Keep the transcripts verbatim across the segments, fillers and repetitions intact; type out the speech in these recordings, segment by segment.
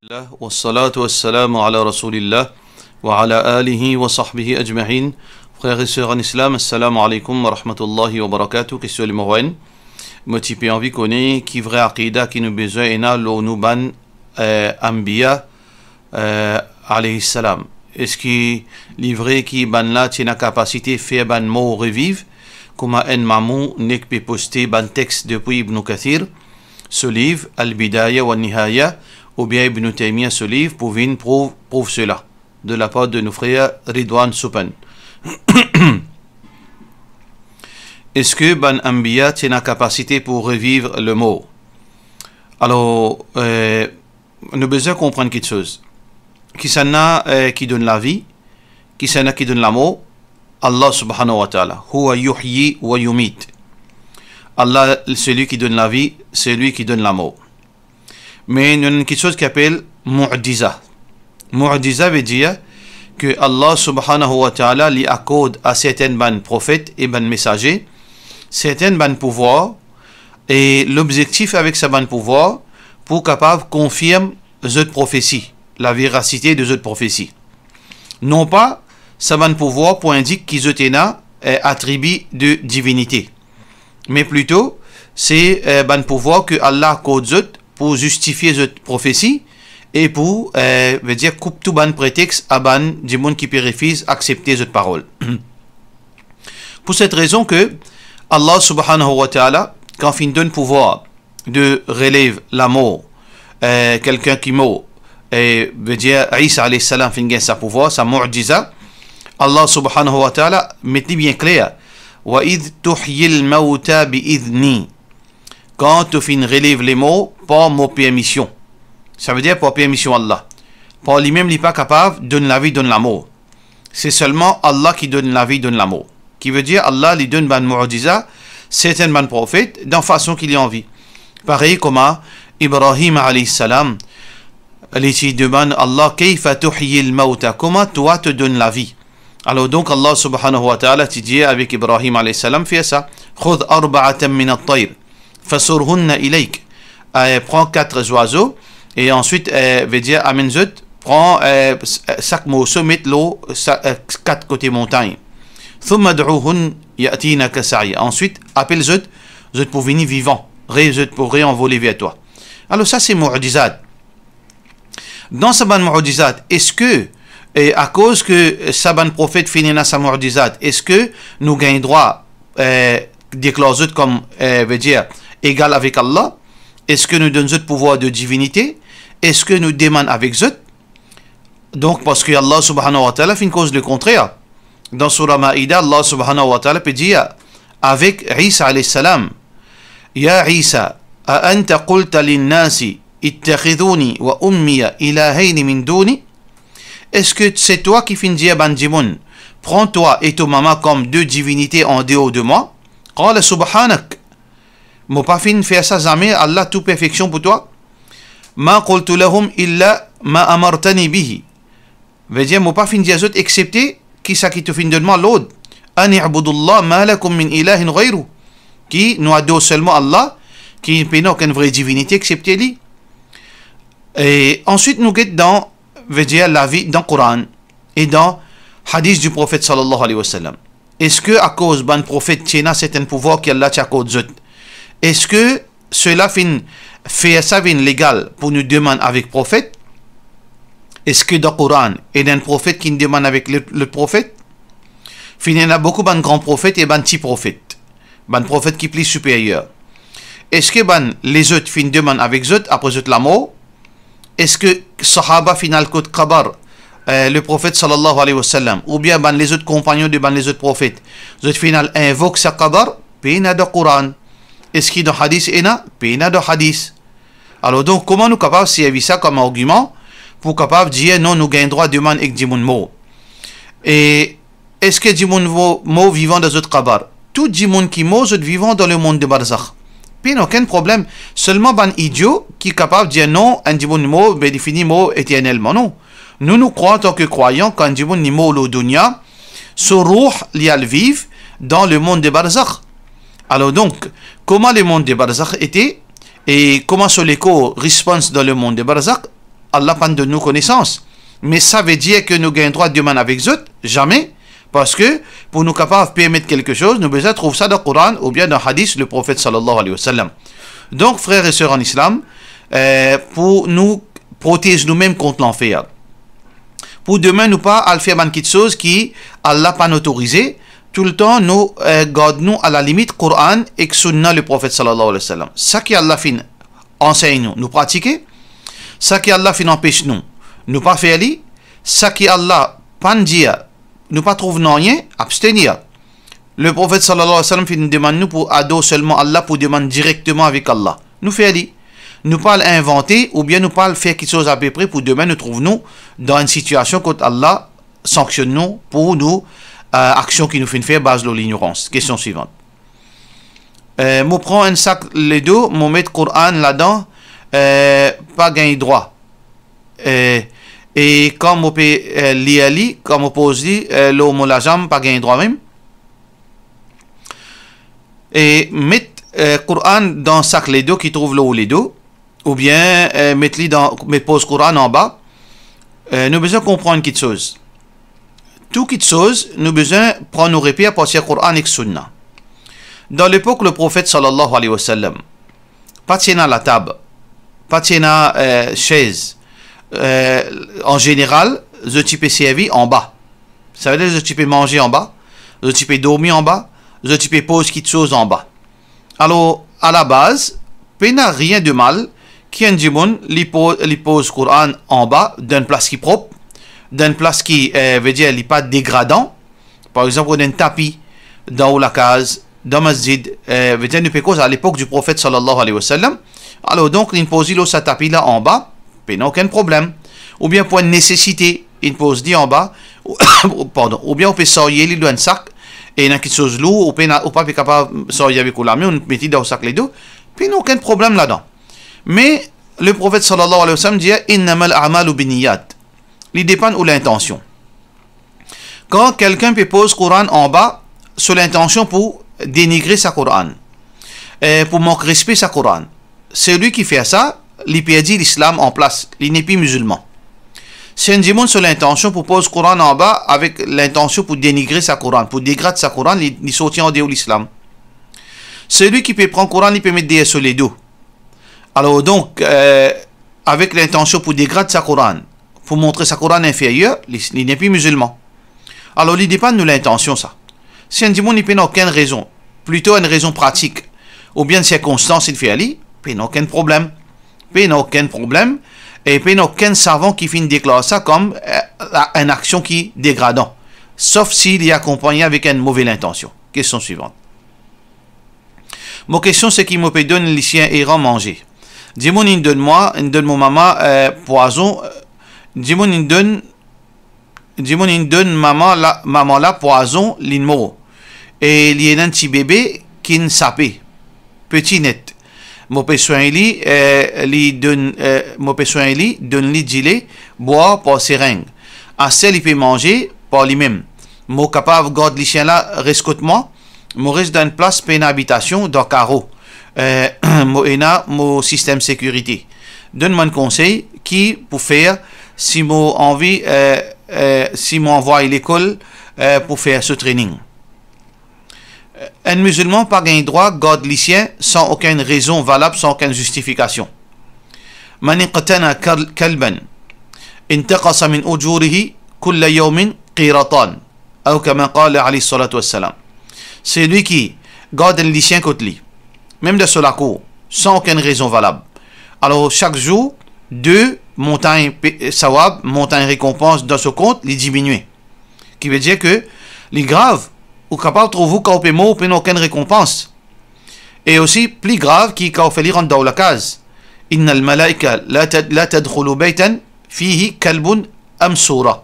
Alhamdulillah, wassalatu wassalamu ala Rasoulillah, wa ala alihi wa sahbihi ajmain. Frer e ser an Islam, assalamu alaikum wa rahmatullahi wa barakatuh. Kestion nimero enn. Mo ti pe anvi kone ki vre akida ki nou bizin ena lor nou bann, eh, anbiya, eh, alayhi salam. Eski li vre ki bannla ti ena kapasite fer bann mor reviv, kouma enn mamoun nek pe poste bann text depi Ibn Kathir, so liv Al-Bidaya wa Nihaya, oubien Ibn Taymiya so liv pou vinn prouv, prouv sela, de lapar de nou frer Ridwan Supan. Eski bann anbiya ti ena kapasite pou reviv lemor? Alor, eh, nou bizin konprann kiksoz. Kisannla, eh, ki donn lavi, kisannla ki donn lamor? Allah subhanahu wa ta'ala. Huwa yuhyi wa yumit. Allah, celui qui donne la vie, celui qui donne la mort. Me nou ena kiksoz ki apel mu'jiza. Mu'jiza vedir ke Allah subhanahu wa ta'ala li akord a sertin bann profet e bann mesaze sertin bann pouvwar, e lobzektif avek sa bann pouvwar pou kapav konfirm zot profesi, laverasite de zot profesi. Non pa sa bann pouvwar pou indik ki zot ena, eh, atribi de divinite, me plito se, eh, bann pouvwar ke Allah akord zot pou zistifie zot profesi e pou, eh, vedir koup tou bann pretex a bann dimoun ki pe refiz aksepte zot parol. Pou set rezon ke Allah subhanahu wa ta'ala, kan finn donn pouvwar de relev lamor, eh, kelkenn ki mor, e vedir Isa alayhi salam finn gagn sa pouvwar, sa mu'jiza, Allah subhanahu wa ta'ala met li bien kler, "Wa idh tuhyil mauta bi idhni." Kan to finn relev lemor par mo permision. Sa vedir par permision Allah. Par limem li pa kapav donn lavi, donn lamor. Se selman Allah ki donn lavi, donn lamor. Ki vedir Allah li donn bann mu'jiza sertin bann profet dan fason ki li anvi. Parey kouma Ibrahim alayhi salam, li ti demann Allah, "Kayfa tuhyil mauta?" Kouma twa to donn lavi? Alor donk Allah subhanahu wa ta'ala ti dir avek Ibrahim alayhi salam, fer sa, "Khudh arba'atan min at-tayr, fasurhunna ilayk." Eh, pran kat zwazo, e answit, eh, vedir amenn zot, pran, eh, s-, eh, sak morso, met lor sa, eh, kat kote montagn. "Thumma ud'uhunna ya'tinaka sa'ya." Answit, apel zot, zot pou vini vivan, re-, zot pou reanvole ver twa. Alor sa se mu'jizat. Dan sa bann mu'jizat, eski, eh, akoz ke sa bann profet finn ena sa mu'jizat, eski nou gagn drwa, eh, deklar zot kom, eh, vedir, egal avek Allah? Eski nou donn zot pouvwar de divinite? Eski nou demann avek zot? Donk, parski Allah subhanahu wa ta'ala finn koz lekontrer. Dan Soura Maida, Allah subhanahu wa ta'ala pe dir avek Isa alayhi salam, "Ya Isa, a anta qulta linnasi ittakhidhuni wa ummiya ilahayni min duni?" Eski se twa ki finn dir bann dimoun, "Pran twa e to mama kom de divinite andeor de mwa"? Qala subhanak. Mo pa finn fer sa zame, Allah, tou perfeksion pou twa. "Ma qultu lahum illa ma amartani bihi." Vedir, mo pa finn dir zot exsepte ki sa ki to finn donn mwa lord. "An i'budullah ma lakum min ilahin ghayru." Ki nou ador selman Allah, ki pena okenn vre divinite exsepte li. E answit nou get dan, vedir lavi dan Koran e dan hadis di Profet sallallahu alayhi wa sallam. Eski akoz bann profet ti ena sertin pouvwar ki Allah ti akord zot, eski sela finn fer sa vinn legal pou nou demann avek profet? Eski dan Koran ena enn profet ki demann avek lot, lot profet? Finn ena boukou bann gran profet e bann ti profet, bann profet ki pli siperyer. Eski bann lezot finn demann avek zot apre zot lamor? Eski sahaba finn al kot kabar, eh, le Profet sallallahu alayhi wa sallam, oubien bann lezot konpagnon de bann lezot profet, zot finn al invok sa kabar? Pena dan Koran. Eski dan hadis ena? Pena dan hadis. Alor donk, kouma nou kapav servi sa kom argiman pou kapav dir, non, nou gagn drwa demann ek dimoun mor? E eski dimoun vo-, mor vivan dan zot kabar? Tou dimoun ki mor, zot vivan dan lemond de barzakh. Pena okenn problem. Selman bann idio ki kapav dir non, enn dimoun mor, be li fini mor eternelman, non. Nou, nou krwar antan ke krwayan, kan enn dimoun li mor lor dounia, so rouh li al viv dan lemond de barzakh. Alor donk, kouma lemond de barzakh ete, e kouma so lekor response dan lemond de barzakh, Allah pa'nn donn nou konesans. Me sa ve dir ke nou gagn drwa demann avek zot? Zame, parski pou nou kapav permet kelke soz, nou bizin trouv sa dan Koran oubien dan hadis le Profet sallallahu alayhi wa sallam. Donk, frer e ser an Islam, eh, pou nou protez noumem kont lanfer, pou demin nou pa al fer bann kiksoz ki Allah pa'nn otorize, toultan nou, eh, gard nou alalimit Koran ek Sounna le Profet sallallahu alayhi wa sallam. Sa ki Allah finn ansegn nou, nou pratike. Sa ki Allah finn anpes nou, nou pa fer li. Sa ki Allah pa'nn dir, nou pa trouv nanye, abstenir. Le Profet sallallahu alayhi wa sallam finn demann nou pou ador selman Allah, pou demann direkteman avek Allah. Nou fer li. Nou pa al invante oubien nou pa al fer kiksoz apepre pou demin nou trouv nou dan enn sitiasion kot Allah sanksionn nou pou nou, eh, aksion ki nou finn fer baz lor lignorans. Kestion swivant. Eh, mo pran enn sak ledo, mo met Koran ladan, eh, pa gagn drwa. Eh, e kan mo pe, eh, lir li, kan mo poz li, eh, lor mo lazam, pa gagn drwa mem? E met, eh, Koran dan sak ledo ki trouv lor ou ledo, oubien, eh, met li dan, met poz Koran anba, eh, nou bizin konpran kiksoz. Tou kiksoz, nou bizin pran nou reper apartir Koran ek Sounna. Dan lepok le Profet sallallahu alayhi wa sallam, pa ti ena latab, pa ti ena, eh, sez. Eh, an zeneral, zot ti pe servi anba. Savedir zot ti pe manze anba, zot ti pe dormi anba, zot ti pe poz kiksoz anba. Alor, alabaz, pena rien de mal ki enn dimoun li po-, li poz Koran anba, dan enn plas ki prop, dan enn plas ki, eh, ve dir li pa degradan. Par exanp, ou ena enn tapi dan ou lakaz, dan masjid, eh, ve dir nou pe koz a lepok di Profet sallallahu alayhi wa sallam. Alor donk, li poz li lor sa tapi la anba, pena okenn problem. Oubien pou enn nesesite, li poz li anba, pardon, oubien ou pe sarye li lor enn sak, e ena kiksoz lour, ou pena, ou pa pe kapav sarye avek ou lame, ou met li dan ou sak ledo, pena okenn problem ladan. Me le Profet sallallahu alayhi wa sallam dir, "Innamal a'malu binniyat." Li depann ou lintansion. Kan kelkenn pe poz Koran anba, so lintansion pou denigre sa Koran, eh, pou mank respe sa Koran, selwi ki fer sa, li perdi Lislam an plas, li nepli mizilman. Si enn dimoun so lintansion pou poz Koran anba avek lintansion pou denigre sa Koran, pou degrad sa Koran, li, li sorti andeor Lislam. Selwi ki pe pran Koran, li pe met deryer so ledo. Alor donk, eh, avek lintansion pou degrad sa Koran, pou montre sa Koran inferyer, li, li nepli mizilman. Alor li depann nou lintansion sa. Si enn dimoun li pena okenn rezon, plito enn rezon pratik, oubien enn sirkonstans li fer li, pena okenn problem. Pena okenn problem, e pena okenn savan ki finn deklar sa kom, eh, enn aksion ki degradan, sof si li akonpagne avek enn move lintansion. Kestion swivant. Mo kestion se ki mo pe donn lisien eran manze. Dimoun inn donn mwa, inn donn mo mama, eh, pwazon, eh, dimoun inn donn, dimoun inn donn mama la, mama la pwazon, linn mor. E li ena enn ti bebe ki'nn sape, peti net. Mo pe swegn li, eh, li donn, eh, mo pe swegn li, donn li dile bwar par sereng. Aster li pe manze par limem. Mo kapav gard lisien la res kot mwa? Mo res dan enn plas pena abitasion, dan karo. Eh, mo ena mo sistem sekirite. Donn mwa enn konsey ki pou fer si mo anvi, eh, eh, si mo anvway lekol, eh, pou fer so training. Enn mizilman pa gagn drwa gard lisien san okenn rezon valab, san okenn zistifikasion. Man iqtana kal-, kalban intaqasa min ujurihi kulla yawmin qiratan, aw kama qala alayhi salatu wassalam. Selwi ki gard enn lisien kot li, mem dan so lakour, san okenn rezon valab, alor sak zour, de montagn pe-, sawab, montagn rekonpans dan so kont, li diminie. Ki ve dir ke li grav, ou kapav trouv ou kan ou pe mor, ou pena okenn rekonpans. E osi, pli grav ki kan ou fer li rant dan ou lakaz. Innal malaika la tad-, la tadkhulu baytan fihi kalbun am sura.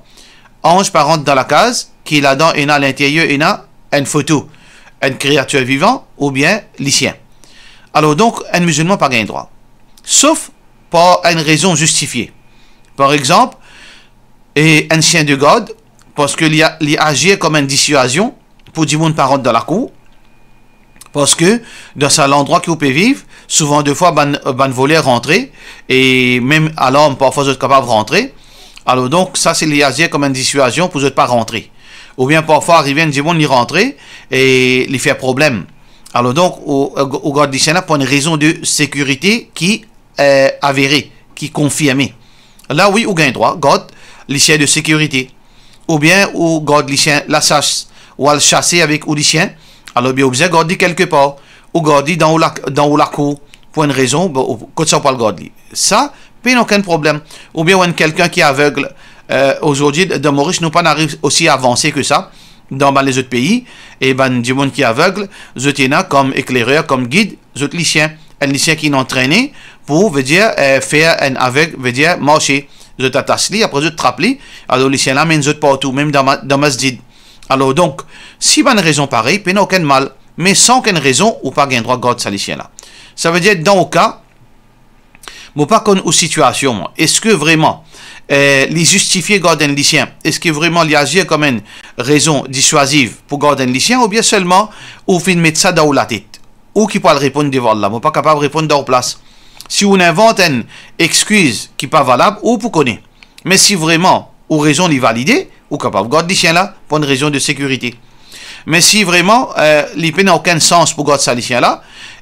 Anz pa rant dan lakaz ki ladan ena, linteryer ena enn foto, enn kreatir vivan oubien lisien. Alor donk, enn mizilman pa gagn drwa. Sof par enn rezon zistifie. Par exanp, e enn sien de gard, parski li a-, li azir kom enn disiazion pou dimoun pa rant dan lakour, Parski dan sa landrwa ki ou pe viv, souvan defwa bann, bann voler rantre, e mem alarm, parfwa zot kapav rantre. Alor donk, sa se li azir kouma enn diswazion pou zot pa rantre. Oubien parfwa arive enn dimoun li rantre e li fer problem. Alor donk, ou, ou gard lisien la pou enn rezon de sekirite ki, eh, avere, ki konfirme. La wi, ou gagn drwa gard lisien de sekirite. Oubien ou gard lisien lasas, ou al sase avek ou lisien, alor bien ou bizin gard li kelke par, ou gard li dan ou la, dan ou lakour, pou enn rezon, bon, ou, kot sa ou pou al gard li. Sa, pena okenn problem. Oubien ou enn kelkenn ki aveg, eh, azordi, dan Moris, nou pa'nn ariv osi avanse ki sa, dan bann lezot pei, e bann dimoun ki aveg, zot ena kom eklerer, kom gid, zot lisien. Enn lisien ki inn antrene pou, vedir, eh, fer enn aveg, vedir, marse. Zot atas li, apre zot trap li, alor lisien la amenn zot partou, mem dan ma-, dan masjid. Alor donk, si bann rezon parey, pena okenn mal, me san okenn rezon, ou pa gagn drwa gard sa lisien la. Savedir, dan ou ka, mo pa konn ou sitiasion, mwa. Eski vreman, eh, li zistifie gard enn lisien? Eski vreman li azir kom enn rezon diswaziv pou gard enn lisien, oubien selman ou finn met sa dan ou latet? Ou ki pou al reponn devan Allah, mo pa kapav reponn dan ou plas. Si ou invant enn exkiz ki pa valab, ou pou kone. Me si vreman ou rezon li valide, ou kapav gard lisien la pou enn rezon de sekirite. Me si vreman, eh, li pena okenn sans pou gard sa lisien la,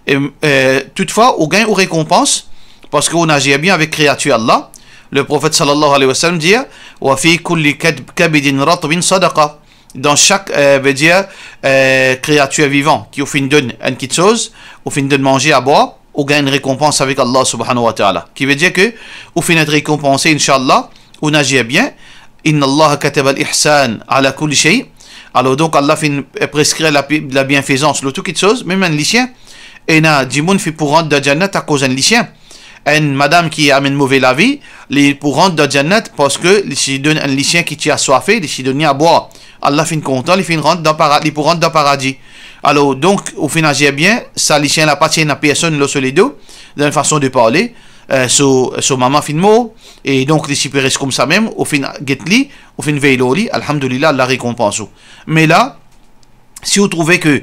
e, eh, toutfwa, ou gagn ou rekonpans, parski ou azir bien avek kreatir Allah. Le Profet sallallahu alayhi wa sallam dir, "Wa fi kulli kad-, kabidin ratbin sadaqa." Dan sak, eh, vedir, eh, kreatir vivan ki ou finn donn enn kiksoz, ou finn donn manze a bwar, ou gagn enn rekonpans avek Allah subhanahu wa ta'ala. Ki vedir ke ou finn et rekonpanse, inshallah, ou azir bien. Inna Allah kataba al-ihsan ala kulli shay. Alor donk, Allah finn, eh, preskrir la pi-, labienfezans lor tou kiksoz, mem enn lisien. Ena dimoun finn pou rant dan Jannat akoz enn lisien. Enn madam ki amenn move lavi, li pou rant dan Jannat parski li ti donn enn lisien ki ti aswafe, li ti donn li a bwar. Allah finn kontan, li finn rant dan para-, li pou rant dan paradi. Alor donk, ou finn azir bien, sa lisien la pa ti ena personn lor so ledo, dan enn fason de parle, eh, so, so mama finn mor, e donk li ti pe res koumsa mem, ou finn get li, ou finn vey lor li, alhamdulillah, Allah rekonpans ou. Me la, si ou trouve ke,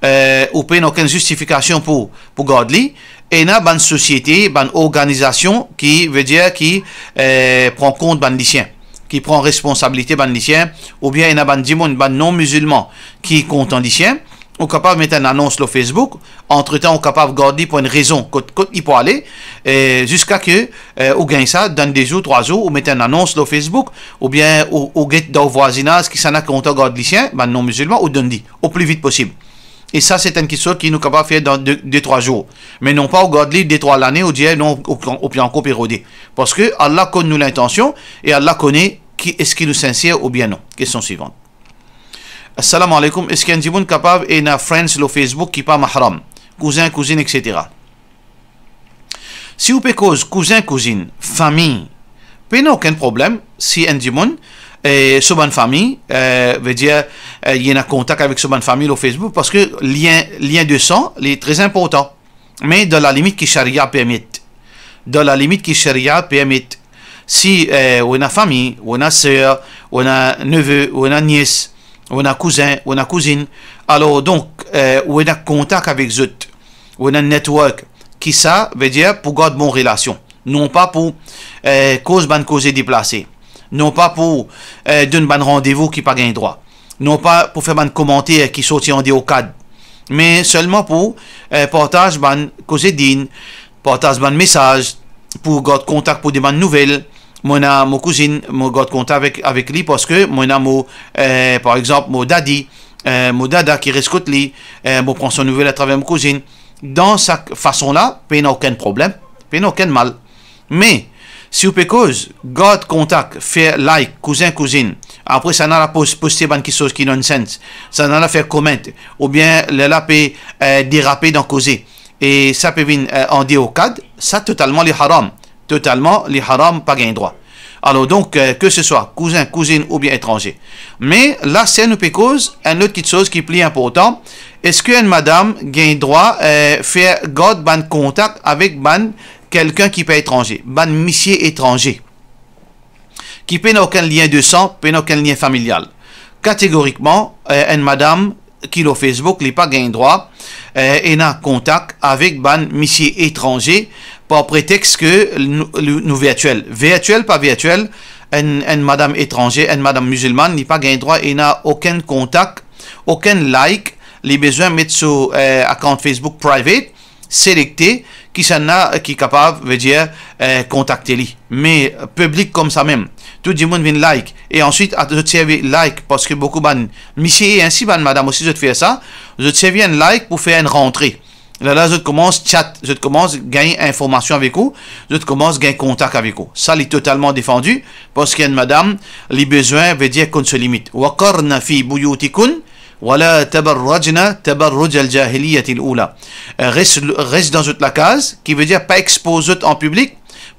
eh, ou pena okenn zistifikasion pou, pou gard li, ena bann sosiete, bann organizasion ki, vedir ki, eh, pran kont bann lisien, ki pran responsabilite bann lisien, oubien ena bann dimoun, bann non-mizilman ki kontan lisien, ou kapav met enn anons lor Facebook, antretan ou kapav gard li pou enn rezon, kot, kot li pou ale, e ziska ke, eh, ou gagn sa, dan de zour, trwa zour, ou met enn anons lor Facebook, oubien ou, ou get dan ou vwazinaz kisannla ki kontan gard lisien, bann non-mizilman, ou donn li o pli vit posib. E sa, se enn kiksoz ki nou kapav fer dan de, de, trwa zour. Me non pa ou gard li de, trwa lane, ou dir, "Non, ou, ou, ou pe ankor pe rode." Parski Allah konn nou lintansion e Allah kone ki eski nou sinser oubien non. Kestion swivan. Assalamu alaikum, eski enn dimoun kapav ena friends lor Facebook ki pa mahram, kouzin, kouzinn, et cetera? Si ou pe koz kouzin, kouzinn, fami, pena okenn problem si enn dimoun, eh, so bann fami, eh, vedir, eh, li ena kontak avek so bann fami lor Facebook, parski lien, lien de san, li tre inportan. Me dan lalimit ki sharia permet. Dan lalimit ki sharia permet. Si, eh, ou ena fami, ou ena ser, ou ena neve, ou ena nies, ou ena kouzin, ou ena kouzinn, alor donk, eh, ou ena kontak avek zot, ou ena network, ki sa vedir pou gard bon relasion. Non pa pou, eh, koz bann koze deplase. Non pa pou, eh, donn bann randevou ki pa gagn drwa. Non pa pou fer bann komanter ki sorti andeor kad. Me selman pou, eh, partaz bann koze din, partaz bann mesaz, pou gard kontak pou demann nouvel. Mo ena mo kouzinn, mo gard kontak avek, avek li parski mo ena mo, eh, par exanp, mo dadi, eh, mo dada ki res kot li, eh, mo pran so nouvel atraver mo kouzinn. Dan sa fason la, pena okenn problem, pena okenn mal. Me, si ou pe koz, gard kontak, fer like, kouzin, kouzinn, apre sannla pos-, poste bann kiksoz ki nonsense, sannla fer comment, oubien lerla pe, eh, derape dan koze, e sa pe vinn, eh, andeor kad, sa totalman li haram. Totalman li haram, pa gagn drwa. Alor donk, eh, ke se swa kouzin, kouzinn oubien etranze. Me la, si nou pe koz enn lot kiksoz ki pli inportan, eski enn madam gagn drwa, eh, fer gard bann kontak avek bann kelkenn ki pa etranze, bann misie etranze, ki pena okenn lien de san, pena okenn lien familial? Kategorikman, eh, enn madam ki lor Facebook, li pa gagn drwa, eh, ena kontak avek bann misie etranze par pretex ke nou, nou, nou virtiel. Virtiel, pa virtiel, enn, enn madam etranze, enn madam mizilmann, li pa gagn drwa ena okenn kontak, okenn like, li bizin met so, eh, account Facebook private, selekte kisannla ki kapav, vedir, eh, kontakte li. Me piblik koumsa mem, tou dimoun vinn like, e answit, a, zot servi like, parski boukou bann misie e ensi bann madam osi zot fer sa, zot servi enn like pou fer enn rantre. Lerla zot koumans chat, zot koumans gagn informasion avek ou, zot koumans gagn kontak avek ou. Sa, li totalman defandi, parski enn madam, li bizin, vedir, konn so limit. Wa qarna fi buyutikunna, wa la tabarrajna tabarrujal jahiliyatil ula. Eh, res, res dan zot lakaz, ki vedir pa expoz zot an piblik,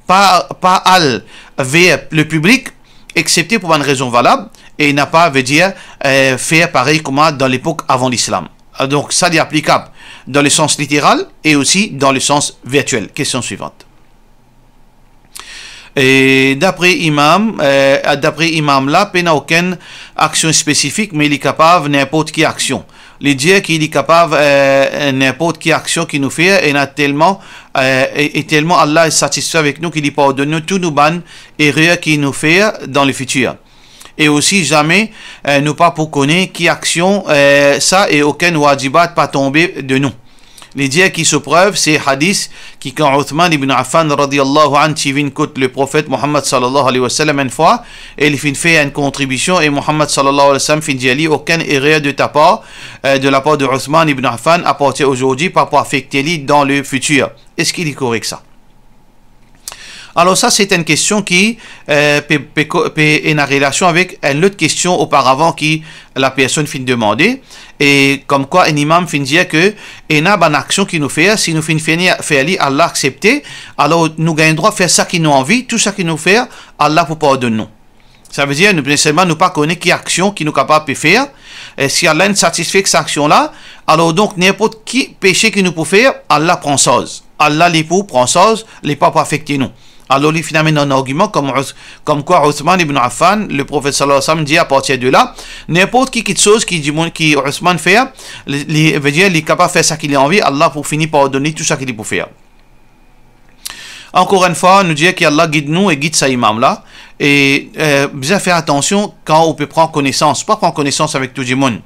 pa, pa al ver lepiblik, exsepte pou bann rezon valab, e napa, vedir, eh, fer parey kouma dan lepok avan Lislam. Ah, donk, sa li aplikab dan lesans literal e osi dan lesans virtiel. Kestion swivant. E dapre imam, eh, dapre imam la, pena okenn aksion spesifik, me li kapav ninport ki aksion. Li dir ki li kapav, eh, ninport ki aksion ki nou fer, ena telman, eh, e, e telman Allah satisfe avek nou ki li pardonn nou tou nou bann erer ki nou fer dan lefitir. E osi, zame, eh, nou pa pou kone ki aksion, eh, sa, e okenn wajibat pa tonbe de nou. Li dir ki so prev, se hadis ki kan Uthman ibn Affan radiyallahu anhu ti vinn kot Leprofet Muhammad sallallahu alayhi wa sallam enn fwa, e li finn fer enn kontribision, e Muhammad sallallahu alayhi wa sallam finn dir li, okenn erer de ta par, eh, de lapar de Uthman ibn Affan, apartir ozordi, pa pou afekte li dan lefitir. Eski li korek sa? Alor sa, se enn kestion ki, eh, pe, pe ko-, pe ena relasion avek enn lot kestion oparavan ki lapersonn finn demande, e koumkwa enn imam finn dir ke ena bann aksion ki nou fer, si nou finn fini fer li, Allah aksepte, alor nou gagn drwa fer sa ki nou anvi, tou sa ki nou fer, Allah pou pardonn nou. Savedir, nou, selman nou pa kone ki aksion ki nou kapav pe fer, e si Allah inn satisfe ek sa aksion la, alor donk, ninport ki pese ki nou pou fer, Allah pran sarz. Allah, li pou pran sarz, li pa pou afekte nou. Alor, li finn amenn enn argiman koum Uth-, koumkwa Uthman ibn Affan, Leprofet sallallahu alayhi wa sallam dir, apartir de la, ninport ki kiksoz ki dimoun, ki Uthman fer, li, li, vedir, li kapav fer sa ki li anvi, Allah pou fini pardonn li tou sa ki li pou fer. Ankor enn fwa, nou dir ki Allah gid nou e gid sa imam la. E, eh, bizin fer atansion kan ou pe pran konesans. Pa pran konesans avek tou dimoun.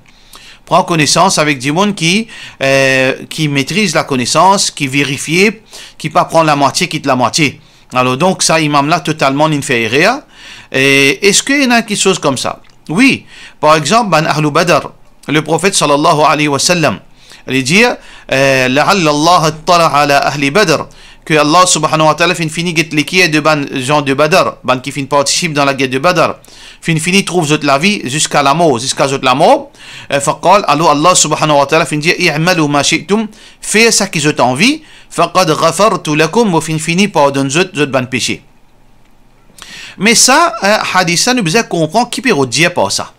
Pran konesans avek dimoun ki, eh, ki metriz lakonesans, ki verifie, ki pa pran lamwatie, kit lamwatie. Alor donk, sa imam la totalman inn fer erer. E eski ena kiksoz koumsa? Wi, par exanp, bann Ahlu Badr, Leprofet sallallahu alayhi wa sallam, li dir, eh, "La'alla Allah ittala ala ahli Badr", ke Allah subhanahu wa ta'ala finn fini get leker de bann jan de Badr, bann ki finn partisip dan lager de Badr, finn fini trouv zot lavi ziska lamor, ziska zot lamor. Eh, faqal, alor Allah subhanahu wa ta'ala finn dir, "I'malu ma shi'tum", fer sa ki zot anvi, "faqad ghafartu lakum", mo finn fini pardonn zot, zot bann pese. Me sa, eh, hadis la, nou bizin konpran ki pe rod dir par sa.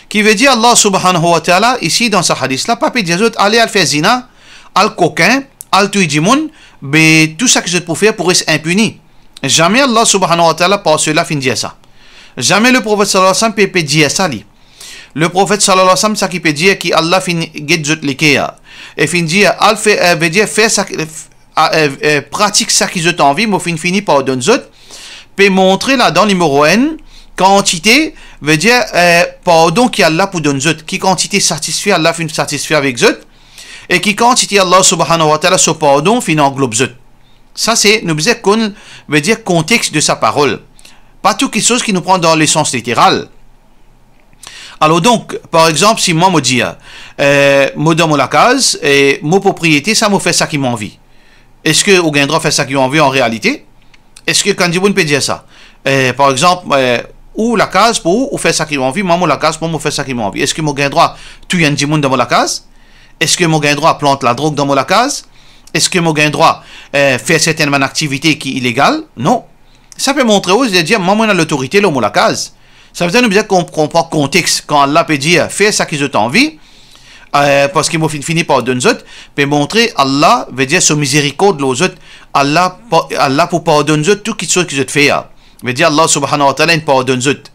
Ki vedir Allah subhanahu wa ta'ala, isi dan sa hadis la, pa pe dir zot, "Ale al fer zina, al kokin, al touy dimoun, be tou sa ki zot pou fer pou res inpini." Zame Allah subhanahu wa ta'ala par sela finn dir sa. Zame Leprofet sallallahu alayhi wa sallam pe, pe dir sa li. Leprofet sallallahu alayhi wa sallam, sa ki pe dir ki Allah finn get zot leker, e finn dir, al fer, eh, vedir fer sa ki, a, eh, eh, pratik sa ki zot anvi, mo finn fini pardonn zot, pe montre ladan nimero enn, kantite, vedir, eh, pardon ki Allah pou donn zot, ki kantite satisfe Allah finn satisfe avek zot, e ki kantite Allah subhanahu wa ta'ala so pardon finn anglob zot. Sa se, nou bizin konn, vedir, kontex de sa parol. Pa tou kiksoz ki nou pran dan lesans literal. Alor donk, par exanp, si mwa mo dir, eh, mo dan mo lakaz, e mo propriete, sa mo fer sa ki mo anvi. Eski ou gagn drwa fer sa ki ou anvi an realite? Eski kan dimoun pe dir sa? Eh, par exanp, eh, ou lakaz pou ou, ou fer sa ki ou anvi, mwa mo lakaz pou mwa, mo fer sa ki mo anvi. Eski mo gagn drwa touy enn dimoun dan mo lakaz? Eski mo gagn drwa plant ladrog dan mo lakaz? Eski mo gagn drwa, eh, fer sertenn bann aktivite ki ilegal? Non. Sa pe montre ou, se dir, mwa, mo ena lotorite lor mo lakaz. Savedir nou bizin konp-, konpran kontex kan Allah pe dir, fer sa ki zot anvi, eh, parski mo finn fini pardonn zot, pe montre Allah, vedir so mizerikord lor zot, Allah pa-, Allah pou pardonn zot tou kiksoz ki zot fer. Vedir Allah subhanahu wa ta'ala inn pardonn zot.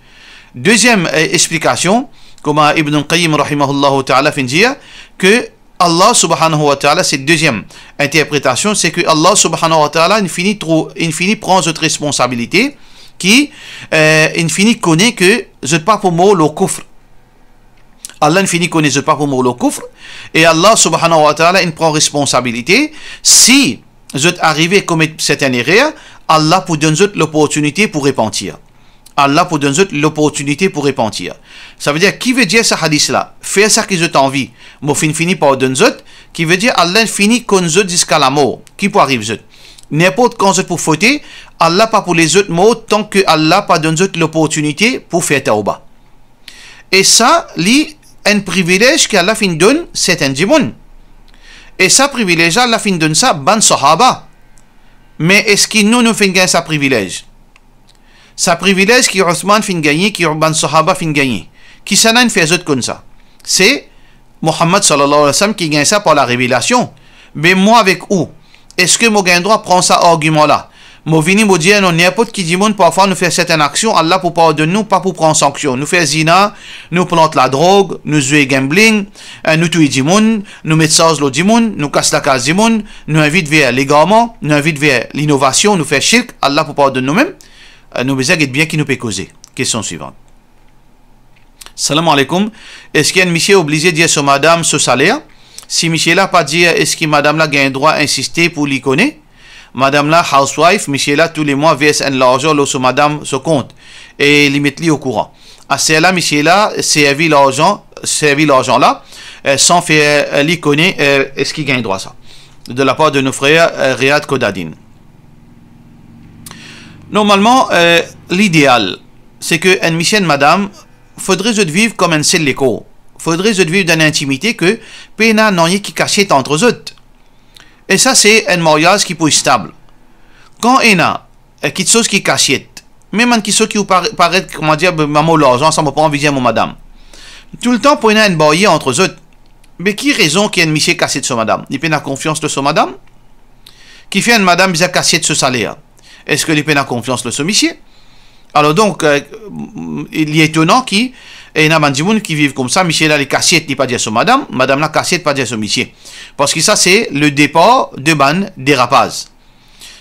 Deziem, eh, explikasion, Kouma Ibn al-Qayyim rahimahullahu ta'ala finn dir, ke Allah subhanahu wa ta'ala, se deziem interpretasion, se ke Allah subhanahu wa ta'ala, inn fini trou-, inn fini pran zot responsabilite, ki, eh, inn fini kone ke zot pa pou mor lor koufr. Allah inn fini kone zot pa pou mor lor koufr, e Allah subhanahu wa ta'ala inn pran responsabilite, si zot arive komet sertin erer, Allah pou donn zot loportinite pou repantir. Allah pou donn zot loportinite pou repantir. Savedir, ki vedir sa hadis la? Fer sa ki zot anvi, mo finn fini pardonn zot, ki vedir Allah inn fini konn zot ziska lamor, ki pou ariv zot. Ninport kan zot pou fote, Allah pa pou les zot mor tan ke Allah pa donn zot loportinite pou fer tawba. E sa, li enn privilez ki Allah finn donn sertin dimoun. E sa privilez la, Allah finn donn sa bann sahaba. Me eski nou, nou finn gagn sa privilez? Sa privilez ki Ousman finn gagne, ki bann sahaba finn gagne, kisannla inn fer zot konn sa? Se Muhammad sallallahu alayhi wa sallam ki gagn sa par larevelasion. Be mwa avek ou, eski mo gagn drwa pran sa argiman la? Mo vini, mo dir, non, ninport ki dimoun, parfwa nou fer sertin aksion, Allah pou pardonn nou, pa pou pran sanksion. Nou fer zina, nou plant ladrog, nou zwe gambling, eh, nou touy dimoun, nou met sarz lor dimoun, nou kas lakaz dimoun, nou invit ver legarman, nou invit ver linovasion, nou fer shirk, Allah pou pardonn nou mem. Eh, nou bizin get bien ki nou pe koze. Kestion swivan. Salam aleykoum. Eski enn misie oblize dir so madam so saler? Si misie la pa dir, eski madam la gagn drwa insiste pou li kone? Madam la housewife, misie la toulemwa vers enn larzan lor so madam so kont e li met li okouran. Aster la, misie la servi larzan, servi larzan la, eh, san fer, eh, li kone, eh, eski gagn drwa sa. De lapar de nou frer, eh, Riyad Kodadin. Normalman, eh, lideal, se ke enn misie, enn madam, fodre zot viv kom enn sel lekor. Fodre zot viv dan enn intimite ke pena nanye ki kasiet ant zot. E sa, se enn maryaz ki pou estab. Kan ena, eh, kiksoz ki kasiet, mem bann kiksoz ki ou pare-, paret, kouma dir, be, mo larzan sa, mo pa anvi dir mo madam. Toultan pou ena enn baryer ant zot. Be ki rezon ki enn misie kasiet so madam? Li pena konfians lor so madam? Kifer enn madam bizin kasiet so saler? Eski li pena konfians lor so misie? Alor donk, eh, li etonan ki ena bann dimoun ki viv koumsa, misie la li kasiet, li pa dir so madam, madam la kasiet, pa dir so misie. Parski sa se le depar de bann derapaz.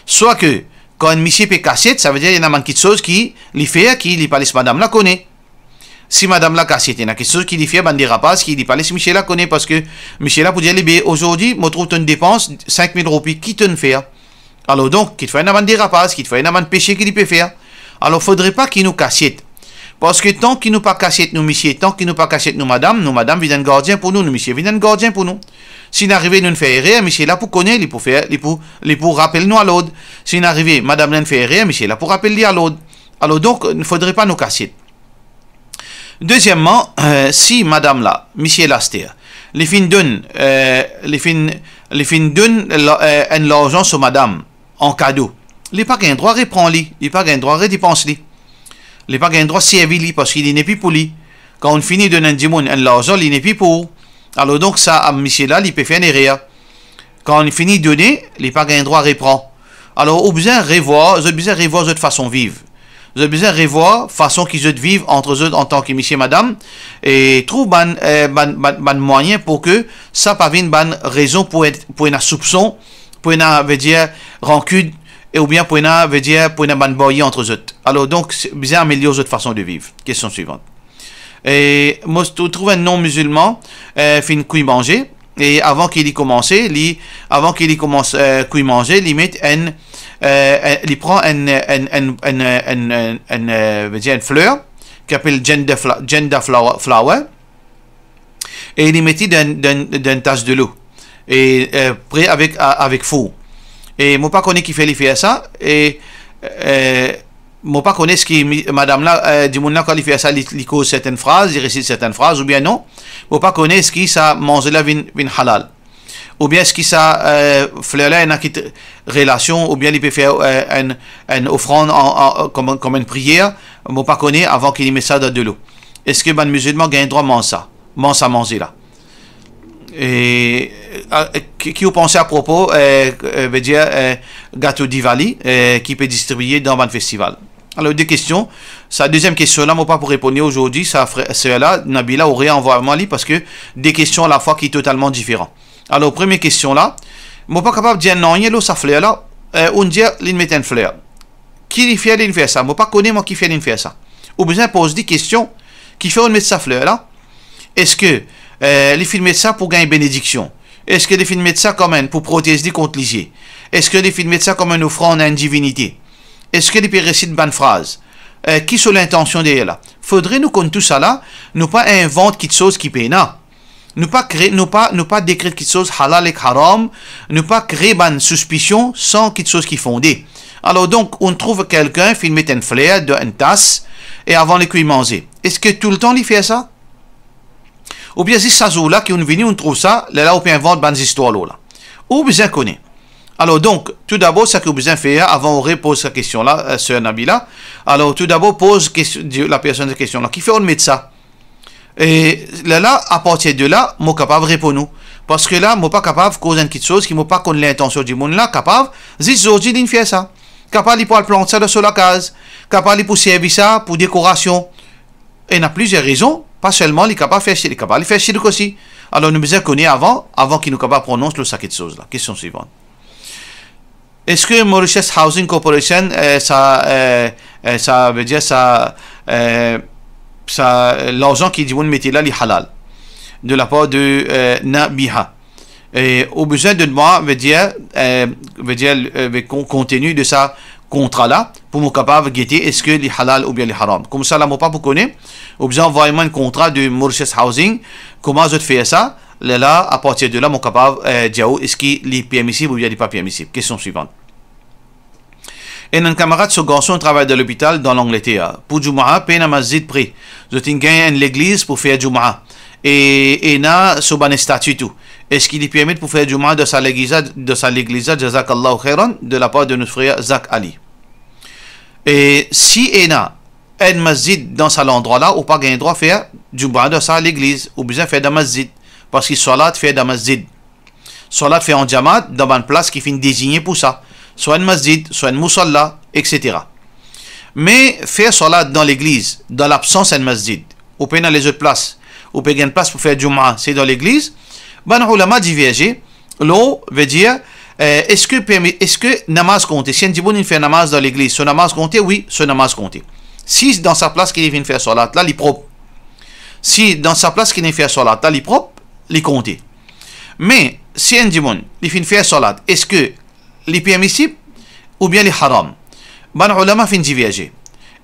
Swa ke kan enn misie pe kasiet, savedir ena bann kiksoz ki li fer ki li pa les madam la kone. Si madam la kasiet, ena kiksoz ki li fer, bann derapaz ki li pa les misie la kone, parski misie la pou dir li, be, ozordi, mo trouv tonn depans sink mil roupi, ki tonn fer? Alor donk, kitfwa ena bann derapaz, kitfwa ena bann pese ki li pe fer. Alor, fodre pa ki nou kasiet. Parski tan ki nou pa kasiet nou misie, tan ki nou pa kasiet nou madam, nou madam vinn enn gardien pou nou, nou misie vinn enn gardien pou nou. Si inn arive nou fer erer, misie la pou kone, li pou fer, li pou, li pou rapel nou alord. Si inn arive madam la fer erer, misie la pou rapel li alord. Alor donk, fodre pa nou kasiet. Dezieman, eh, si madam la, misie la aster, li finn donn, eh, li finn, li finn donn la-, eh, enn larzan so madam an kado, li pa gagn drwa repran li, li pa gagn drwa redepans li. Li pa gagn drwa servi li parski li nepli pou li. Kan ou fini donn enn dimoun enn larzan, li nepli pou ou. Alor donk sa, misie la, li pe fer enn erer. Kan li fini done, li pa gagn drwa repran. Alor, ou bizin revwar, zot bizin revwar zot fason viv. Zot bizin revwar fason ki zot viv ant zot antan ki misie, madam, e trouv bann, eh, bann, bann, bann mwayin pou ke sa pa vinn bann rezon pou et-, pou ena soupson, pou ena, vedir, rankinn, e oubien pou ena, vedir, pou ena bann baryer ant zot. Alor, donk, se, bizin amelior zot fason de viv. Kestion swivan. E mo tou-, trouv enn non-mizilman, eh, finn kwi manze, e avan ki li koumanse, li, avan ki li koumans, eh, kwi manze, li met enn, eh, enn, li pran enn, enn, enn, enn, enn, enn, enn, eh, vedir enn fler, ki apel jenda fla-, jenda flower, flower, e li met li dan, dan, dan enn tas delo, e, eh, pre avek, a-, avek four. E mo pa kone kifer li fer sa, e, eh, mo pa kone eski mi-, madam la, eh, dimoun la, kan li fer sa, li, li koz sertenn fraz, li resit sertenn fraz, oubien non. Mo pa kone eski sa manze la vinn, vinn halal. Oubien eski sa, eh, fler la ena kit relasion, oubien li pe fer, eh, enn, enn ofrann an, an, an, kouma, kouma enn priyer, mo pa kone, avan ki li met sa dan delo. Eski bann mizilman gagn drwa manz sa, manz sa manze la? E, a, ki, ki ou panse apropo, eh, eh, vedir, eh, gato Diwali, eh, ki pe distribie dan bann festival? Alor, de kestion. Sa deziem kestion la, mo pa pou reponn li azordi, sa frer, ser la, Nabila, ou re-anvway mwa li, parski de kestion alafwa ki totalman diferan. Alor, premie kestion la, mo pa kapav dir nanye lor sa fler la, eh, ou'nn dir li'nn met enn fler. Ki li fer, li'nn fer sa? Mo pa kone mwa ki fer li'nn fer sa. Ou bizin poz li kestion, ki fer ou'nn met sa fler la? Eski, eh, li finn met sa pou gagn benediksion? Eski li finn met sa kouma enn pou protez li kont lizie? Eski li finn met sa kouma enn ofrann a enn divinite? Eski li pe resit bann fraz? Eh, ki so lintansion deryer la? Fodre nou konn tousala, nou pa invant kitsoz ki pena. Nou pa kre-, nou pa, nou pa dekret kitsoz halal ek haram, nou pa kre bann sispision san kitsoz ki fonde. Alor donk, ou'nn trouv kelkenn finn met enn fler dan enn tas, e avan li kwi manze. Eski toultan li fer sa? Oubien zis sa zour la ki ou'nn vini, ou'nn trouv sa, lerla ou pe invant bann zistwar lor la? Ou bizin kone. Alor donk, toudabor, sa ki ou bizin fer avan ou repoz sa kestion la, eh, ser Nabila, alor toudabor poz kestion, di lapersonn sa kestion la, ki fer ou'nn met sa? E lerla, apartir de la, mo kapav reponn ou. Parski la, mo pa kapav koz enn kitsoz ki mo pa konn lintansion dimoun la, kapav zis zordi li'nn fer sa. Kapav li pou al plant sa dan so lakaz. Kapav li pou servi sa pou dekorasion. Ena plizier rezon, pa selman li kapav fer shirk, li kapav li fer shirk osi. Alor nou bizin kone avan, avan ki nou kapav pronons lor sa kitsoz la. Kestion swivan. Eski Mauritius Housing Corporation, eh, sa, eh, eh, sa vedir sa, eh, sa, eh, larzan ki dimoun mete la, li halal? De lapar de, eh, Nabiha. E ou bizin donn mwa, vedir, eh, vedir, eh, ve-, kon-, konteni de sa kontra la, pou mo kapav gete eski li halal oubien li haram. Koumsa la, mo pa pou kone, ou bizin anvway mwa enn kontra de Mauritius Housing, kouma zot fer sa, lerla, apartir de la, mo kapav, eh, dir ou eski li permisib oubien li pa permisib. Kestion swivan. Enn kamarad so garson travay dan lopital dan Langleter. Pou Jumaa, pena masjid pre. Zot inn gagn enn legliz pou fer Jumaa. E ena so bann estati tou. Eski li permet pou fer Jumaa dan sa legliz la, dan sa legliz la, jazakallahu khairan, de lapar de nou frer Zak Ali? E si ena enn masjid dan sa landrwa la, ou pa gagn drwa fer Jumaa dan sa legliz, ou bizin fer dan masjid, parski swalat fer dan masjid. Swalat fer an jamaat dan bann plas ki finn dezigne pou sa, swa enn masjid, swa enn musalla, et cetera. Me fer swalat dan legliz, dan labsans enn masjid, ou pena lezot plas, ou pe gagn plas pou fer Jumaa, se dan legliz, bann oulama diverze lor, vedir, eh, eski permi-, eski namaz konte? Si enn dimoun inn fer namaz dan legliz, so namaz konte? Wi, so namaz konte. Si dan sa plas ki li finn fer swalat la, li prop. Si dan sa plas ki li finn fer swalat la, li prop, li konte. Me si enn dimoun, li finn fer swalat, eski li permisib oubien li haram? Bann oulama finn diverze.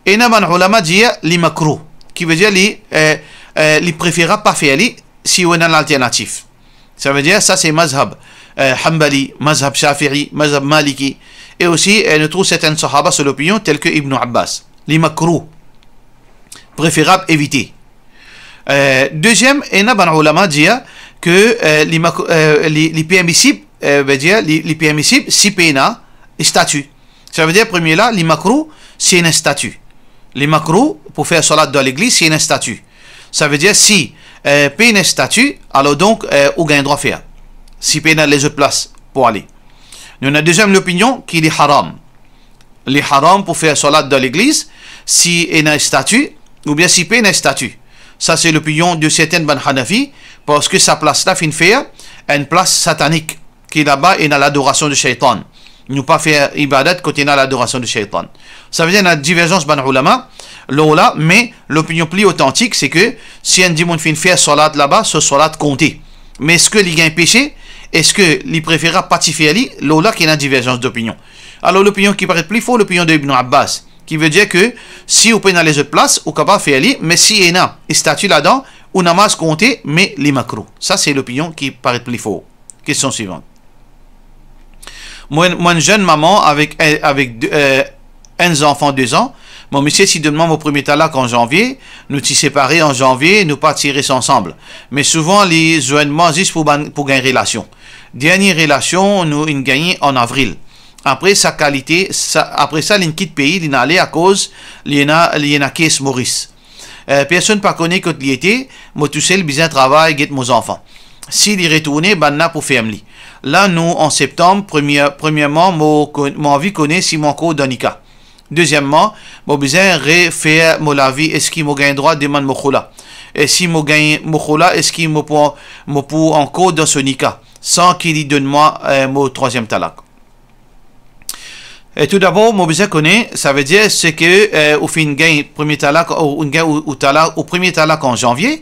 Ena bann oulama dir li makrouh, ki vedir li, eh, eh, li preferab pa fer li si ou ena lalternatif. Savedir, sa se mazhab, eh, Hanbali, mazhab Shafi'i, mazhab Maliki. E osi, eh, nou trouv serten sahaba so lopinion, tel ki Ibn Abbas. Li makrouh. Preferab evite. Eh, deziem, ena bann oulama dir ke, eh, li mak-, eh, li, li permisib, eh, vedir, li, li permisib si pena estati. Savedir, premie la, li makrouh si ena estati. Li makrouh pou fer swalat dan legliz si ena estati. Savedir, si, eh, pena estati, alor donk, eh, ou gagn drwa fer. Si pena lezot plas pou ale. Nou ena deziem lopinion ki li haram. Li haram pou fer swalat dan legliz si ena estati oubien si pena estati. Sa se lopinion de serten bann Hanafi, parski sa plas la finn fer enn plas satanik, ki laba ena ladorasion de shaytan. Nou pa fer ibadat kot ena ladorasion de shaytan. Savedir ena diverzans bann oulama lor la, me lopinion pli otantik, se ke si enn dimoun finn fer swalat laba, so swalat konte. Me eski li gagn pese? Eski li preferab pa ti fer li? Lor la ki ena diverzans dopinion. Alor, lopinion ki paret pli for, lopinion de Ibn Abbas, ki vedir ke si ou pena lezot plas, ou kapav fer li, me si ena estati ladan, ou namaz konte, me li makrouh. Sa se lopinion ki paret pli for. Kestion swivan. Mwa, mwa enn zenn mama avek, avek de, eh, enn zanfan de zan. Mo misie ti donn mwa mo premie talak an zanvie, nou ti separe an zanvie, nou pa ti res ansam. Me souvan, li zwenn mwa zis pou bann, pou gagn relasion. Dernie relasion nou inn gagne an avril. Apre sa kalite, sa, apre sa, li'nn kit pei, li'nn ale akoz li ena, li ena kes Moris. Eh, personn pa kone kot li ete, mo tousel bizin travay, get mo zanfan. Si li retourne, bannla pou ferm li. La nou an septanm, premie, premierman, mo kon-, mo anvi kone si mo ankor dan nika. Dezieman, mo bizin refer mo lavi, eski mo gagn drwa demann mo khoula? E si mo gagn mo khoula, eski mo pou, mo pou ankor dan so nika, san ki li donn mwa, eh, mo trwaziem talak? E toudabor, mo bizin kone, savedir, seki, eh, ou finn gagn premie talak, ou, ou gagn ou, ou talak, ou premie talak an zanvie,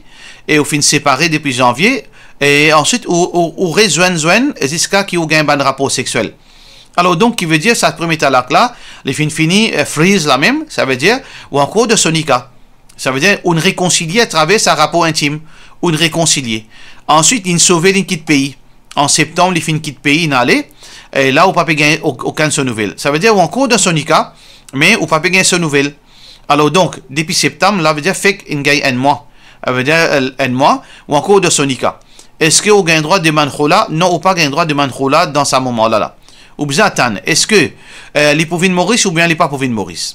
e ou finn separe depi zanvie, e answit ou, ou, ou rezwenn, zwenn, ziska ki ou gagn bann rapor sexiel. Alor donk, ki vedir sa premie talak la, li finn fini, eh, freeze la mem, savedir, ou ankor dan so nika. Savedir, ou'nn rekonsilie atraver sa rapor intim, ou'nn rekonsilie. Answit, li'nn sove, li'nn kit pei. An septam, li finn kit pei, li'nn ale, e la, ou pa pe gagn o-, okenn so nouvel. Savedir, ou ankor dan so nika, me ou pa pe gagn so nouvel. Alor donk, depi septam, la vedir fek inn gagn enn mwa. Savedir, eh, enn mwa, ou ankor dan so nika. Eski ou gagn drwa demann khoula? Non, ou pa gagn drwa demann khoula dan sa moman la la. Ou bizin atann. Eski, eh, li pou vinn Moris oubien li pa pou vinn Moris?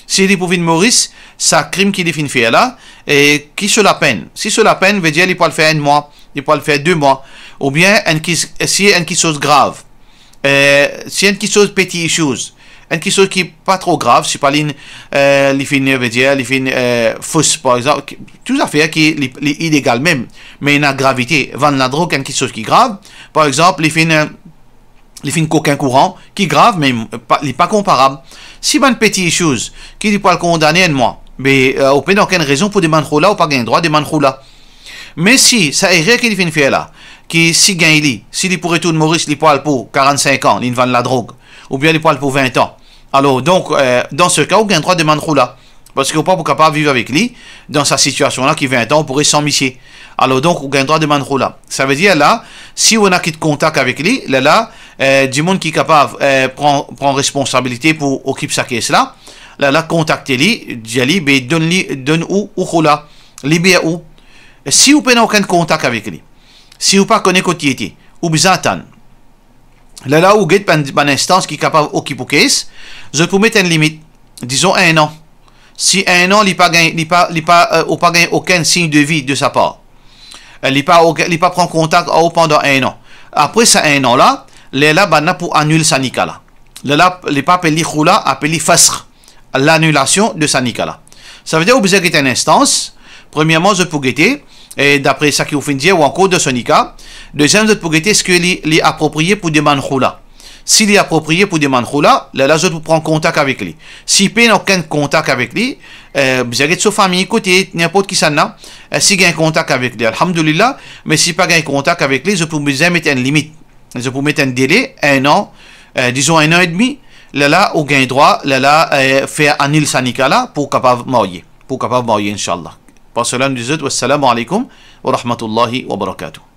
Si li pou vinn Moris, sa krim ki li finn fer la, e ki so lapenn? Si so lapenn, vedir li pou al fer enn mwa, li pou al fer de mwa, oubien enn ki, si enn kiksoz grav, eh, si enn kiksoz peti issues, enn kiksoz ki pa tro grav, si pa li, eh, li finn, vedir, li finn, eh, fos, par exanp, ki, tou zafer ki li, li ilegal mem, me ena gravite. Vann ladrog, enn kiksoz ki grav, par exanp, li finn, eh, li finn kokin kouran, ki grav, me pa, li pa konparab. Si bann peti issues, ki li pou al kondane enn mwa, be, eh, ou pena okenn rezon pou demann khoula, ou pa gagn drwa demann khoula. Me si sa erer ki li finn fer la, ki si gagn li, si li pou retourn Moris, li pou al pou karannsink an, li'nn vann ladrog, oubien li pou al pou vin an. Alor donk, eh, dan se ka, ou gagn drwa demann khoula. Parski ou pa pou kapav viv avek li dan sa sitiasion la ki vin an, ou pou res san misie. Alor donk, ou gagn drwa demann khoula. Savedir la, si ou ena kit kontak avek li, lerla, eh, dimoun ki kapav, eh, pran, pran responsabilite pou okip sa kes la, lerla kontakte li, dir li, be donn li, donn ou, ou khoula, liber ou. Si ou pena okenn kontak avek li, si ou pa kone kot li ete, ou bizin atann. Lerla ou get bann, bann instans ki kapav okip ou kes, zot pou met enn limit, dizon enn an. Si enn an li pa gagn, li pa, li pa, eh, ou pa gagn okenn sign de vi de sa par, eh, li pa, li pa pran kontak ar ou pandan enn an. Apre sa enn an la, lerla bann la pou anil sa nika la. Lerla li pa apel li khoula, apel li fasr, lanilasion de sa nika la. Savedir ou bizin get enn instans. Premierman, zot pou gete, e dapre sa ki ou finn dir, ou ankor dan so nika. Deziem, zot pou gete eski li, li apropriye pou demann khoula. Si li apropriye pou demann khoula, lerla zot pou pran kontak avek li. Si pena okenn kontak avek li, eh, bizin get so fami, kote, ninport kisannla, eh, si gagn kontak avek li, alhamdulillah, me si pa gagn kontak avek li, zot pou bizin met enn limit. Zot pou met enn dele, enn an, eh, dizon enn an edmi, lerla ou gagn drwa, lerla, eh, fer anil sa nika la pou kapav marye, pou kapav marye, inshallah. Par sela, nou dir zot, wassalamu alaikum wa rahmatullahi wa barakatuh.